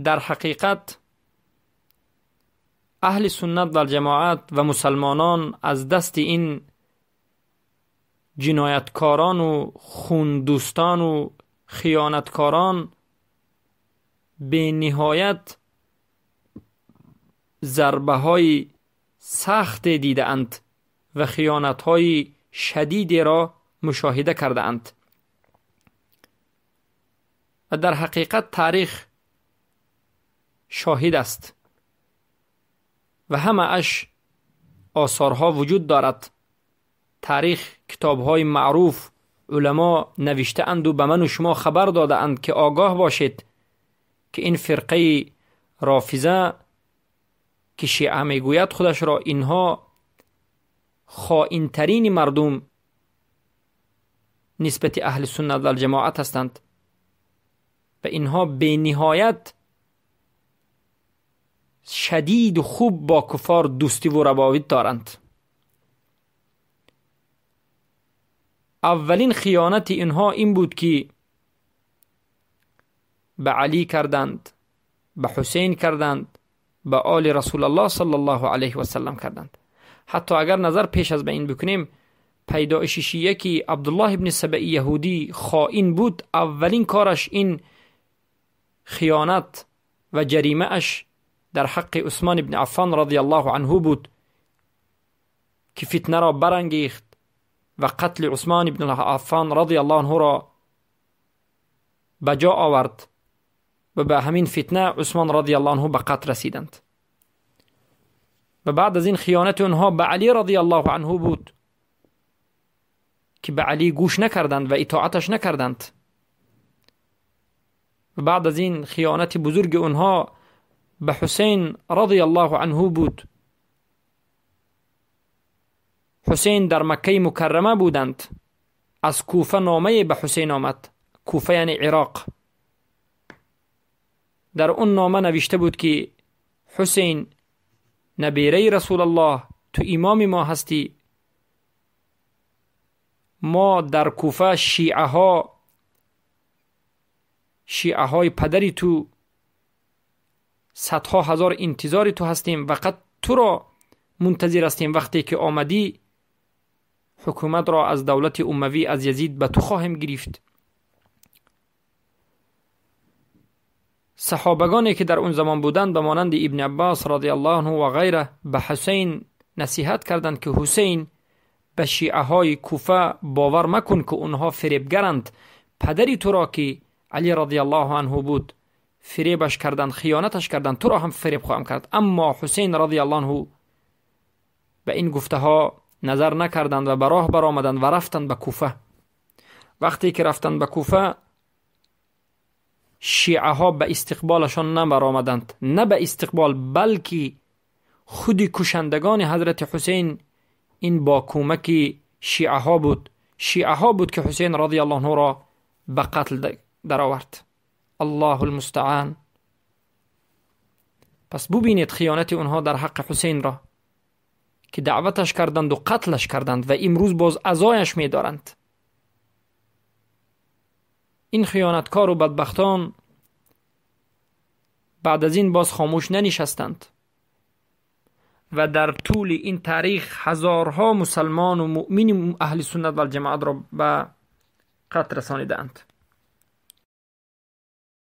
در حقیقت اهل سنت و جماعت و مسلمانان از دست این جنایتکاران و خوندوستان و خیانتکاران به نهایت ضربه های سخت دیده اند و خیانت های شدیدی را مشاهده کرده اند. و در حقیقت تاریخ شاهد است و همه اش آثارها وجود دارد. تاریخ، کتابهای معروف، علما نوشته اند و به من و شما خبر داده اند که آگاه باشید که این فرقه رافضه که شیعه میگوید خودش را، اینها خائنترین مردم نسبت اهل سنت و الجماعت هستند و اینها به نهایت شدید و خوب با کفار دوستی و روابط دارند. اولین خیانت اینها این بود که به علی کردند، به حسین کردند، به آل رسول الله صلی الله علیه و سلم کردند. حتی اگر نظر پیش از به این بکنیم، پیدایش شیعه که عبدالله ابن سبئی یهودی خائن بود، اولین کارش این خیانت و جریمه اش در حق عثمان ابن عفان رضی الله عنه بود که فتنه را برانگیخت و قتل عثمان ابن عفان رضی الله عنه را به جا آورد و به همین فتنه عثمان رضی الله عنه به قتل رسیدند. و بعد از این خیانت اونها به علی رضی الله عنه بود که به علی گوش نکردند و اطاعتش نکردند. و بعد از این خیانت بزرگ اونها به حسین رضی الله عنه بود. حسین در مکه مکرمه بودند، از کوفه نامه به حسین آمد، کوفه یعنی عراق. در اون نامه نوشته بود که حسین نبیره رسول الله، تو امام ما هستی، ما در کوفه شیعه های پدری تو صدها هزار انتظار تو هستیم، فقط تو را منتظر هستیم، وقتی که آمدی حکومت را از دولت اموی از یزید به تو خواهیم گرفت. صحابگانی که در اون زمان بودند به مانند ابن عباس رضی الله عنه و غیره به حسین نصیحت کردند که حسین به شیعه های کوفه باور مکن که اونها فریبگرند، پدری تو را که علی رضی الله عنه بود فریبش کردند، خیانتش کردند، تو را هم فریب خواهم کرد. اما حسین رضی الله عنه به این گفته ها نظر نکردند و به راه برآمدند و رفتند به کوفه. وقتی که رفتند به کوفه، شیعه ها به استقبالشان نبرآمدند، نه به استقبال بلکه خود کشندگان حضرت حسین این با کمک شیعه ها بود، شیعه ها بود که حسین رضی الله عنه را به قتل درآورد. الله المستعان. پس ببینید خیانت اونها در حق حسین را که دعوتش کردند و قتلش کردند و امروز باز عزایش می‌دارند. این خیانتکار و بدبختان بعد از این باز خاموش ننشستند و در طول این تاریخ هزارها مسلمان و مؤمن اهل سنت و الجماعت را به قتل رسانیدند.